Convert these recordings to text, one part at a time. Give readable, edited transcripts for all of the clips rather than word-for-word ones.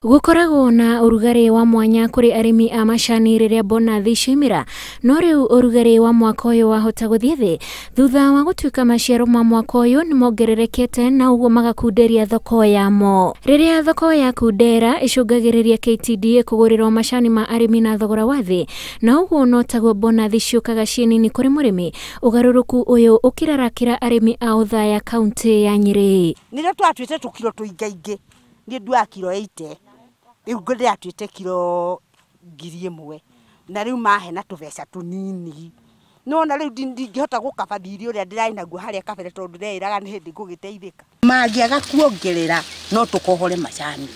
Gũkoragwo na ũrugarĩ wa mwanya kũrĩ arĩmi a macani rĩrĩa bonathi ciaumĩra, no rĩu ũrugarĩ wa mwaka ũyũ wahota gũthiĩ thĩ thutha wa gũtuĩka maciaro ma mwaka ũyũ nĩmongererekete na ũguo magakunderia thoko yamo. Rĩrĩa thoko yakundera ĩcũngagĩrĩria KTDA kũgũrĩrwo macani ma arĩmi na thogora wa thĩ, na ũguo no taguo bonathi ciũkaga ciĩ nini kũrĩ mũrĩmi. Ũgarũrũku ũyũ ũkĩrarakĩra arĩmi a Othaya kaũntĩ ya Nyĩrĩ. Nĩrĩo twatuĩte tũkiro tũingaingĩ, niĩ nduaga kiro 80, rĩu ndĩratuĩte kiro 1,000 na rĩu mahe na tũbeca tũnini. Nĩwona rĩu ndingĩhota gũkaba thirĩ ũrĩa ndĩrarĩ naguo harĩa kabere tondũ ndĩreĩraga nĩ hĩndĩ ngũgĩteithĩka. Mangĩaga kuongerera no tũkohore macani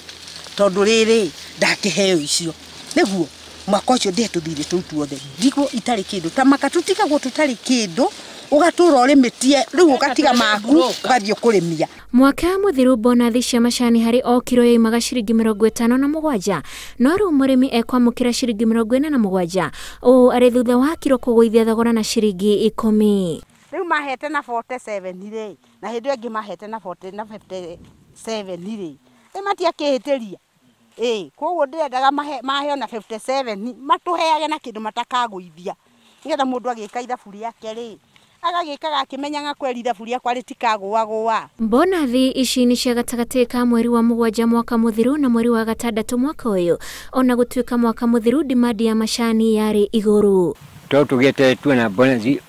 tondũ rĩrĩ ndakĩheo icio nĩguo mwaka ũcio ndĩhe tũthirĩ tũu tuothe ndigwo itarĩ kĩndũ ta maka tũtigagwo tũtarĩ kĩndũ ũgatũra ũrĩmĩtie rĩu ũgatiga maku ũgathiĩ kũrĩmia. Mwaka mũthiru bonathi cia macani harĩ o kiro yaimaga ciringi 57, no rĩu mũrĩmi ekwamũkĩra ciringi 47, ũũ arĩ thutha wa kiro kũgũithia thogora na ciringi 10. Rĩu mahete na 47 rĩ, na hĩndĩ ĩyo ĩngĩ mahete na 40 na 57 rĩ, ĩ matiakĩhĩtĩria. Ĩ koguo ndĩrendaga maheo na 57 matũheage na kĩndũ matakagũithia nĩgetha mũndũ agĩka ithabu rĩake rĩ agagĩkaga akĩmenyaga kweri ithabu rĩakwa rĩtikagũagũa. Bonathi ici nĩ cia gatagatĩ ka mweri wa 7 mwaka mũthiru na mweri wa 6 mwaka ũyũ, ona gũtuĩka mwaka mũthiru dimandi ya macani yarĩ igũrũ. To tũgĩte tuona bonathi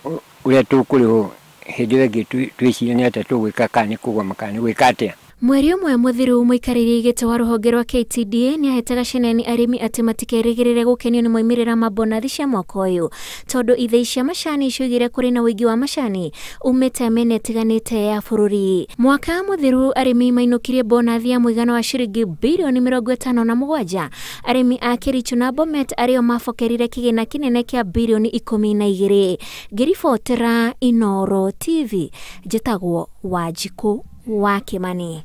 ũrĩa tũkũrĩhwo hĩndĩ ĩyo ĩngĩ twĩcirie nĩ atĩa tũgwĩka kana nĩ kũgoma kana nĩ gwĩka atĩa. Mweri ũmwe mũthiru mũikarĩri gĩtĩ wa rũhonge rwa KTDA nĩahete gaceneni arĩmi atĩ matikerĩgĩrĩre gũkenio nĩ moimĩrĩra ma bonathi cia mwaka ũyũ tondũ ithei cia macani cioigire kũrĩ na ũingĩ wa macani umĩte mĩena ĩtiganĩte ya bũrũri. Mwaka mũthiru arĩmi mainũkirie bonathi ya mũigana wa ciringi birioni 57. Arĩmi a Kericho na Bomet arĩo mabokerire kĩgĩna kĩnene kĩa birioni 12. Ngĩribotera Inooro TV, njĩtagwo Wanjikũ wa Kimani.